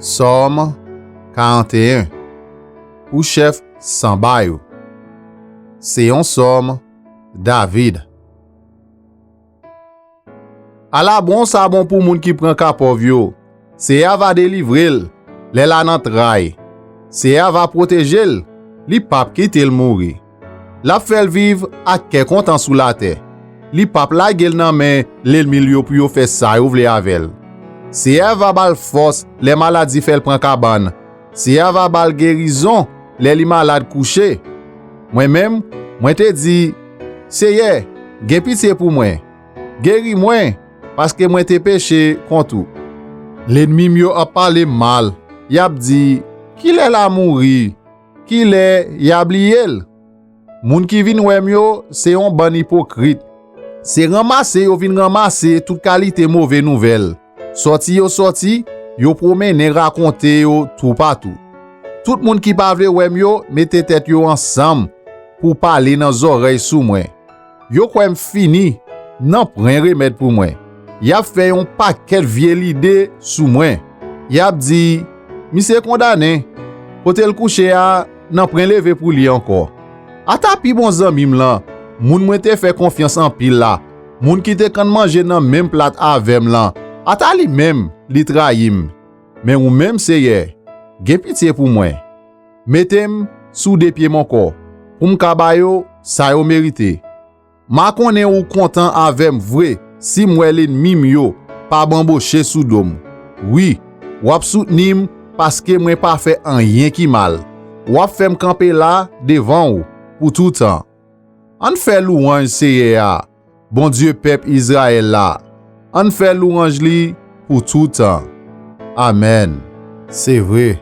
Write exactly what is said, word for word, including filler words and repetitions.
Sòm karanteyen. Pou chèf sanba yo. Se yon sòm David. Ala bon sa bon pou moun ki pran ka pòv yo! Seyè a va delivre l lè l a nan tray. Seyè a va pwoteje l, li p ap kite l mouri. L ap fè l viv ak kè kontan sou latè. Li p ap lage l nan men lènmi l yo pou yo fè sa yo vle avè l. Seyè a va ba l fòs lè maladi fè l pran kabann. Seyè a va ba l gerizon lè li malad kouche. Mwen menm, mwen te di, Seyè, gen pitye pou mwen. Geri mwen, paske mwen te peche kont ou. Lènmi m yo ap pale m mal. Y ap di, Kilè l a mouri? Kilè y a bliye l? Moun ki vin wè m yo se yon bann ipokrit. Se ranmase yo vin ranmase tout kalite move nouvèl. Sòti yo sòti, yo pwomennen rakonte yo toupatou. Tout moun ki pa vle wè m yo mete tèt yo ansanm pou pale nan zòrèy sou mwen. Yo kwè m fini, nanpwen remèd pou mwen. Y ap fè yon pakèt vye lide sou mwen. Y ap di, Misye kondannen, kote l kouche a, nanpwen leve pou li ankò. Ata pi bon zanmi m lan, moun mwen te fè konfyans anpil la, moun ki te konn manje nan menm plat avè m lan, ata li menm, li trayi m. Men ou menm, Seyè, gen pitye pou mwen. Mete m sou de pye m ankò, pou m ka ba yo sa yo merite. M a konnen ou kontan avè m vre si m wè lènmi m yo pa banboche sou do m. Wi, w ap soutni m paske mwen pa fè anyen ki mal. W ap fè m kanpe la devan w pou toutan. Ann fè lwanj Seyè a, Bondye pèp Izrayèl la. Ann fè lwanj li pou toutan. Amèn. Se vre,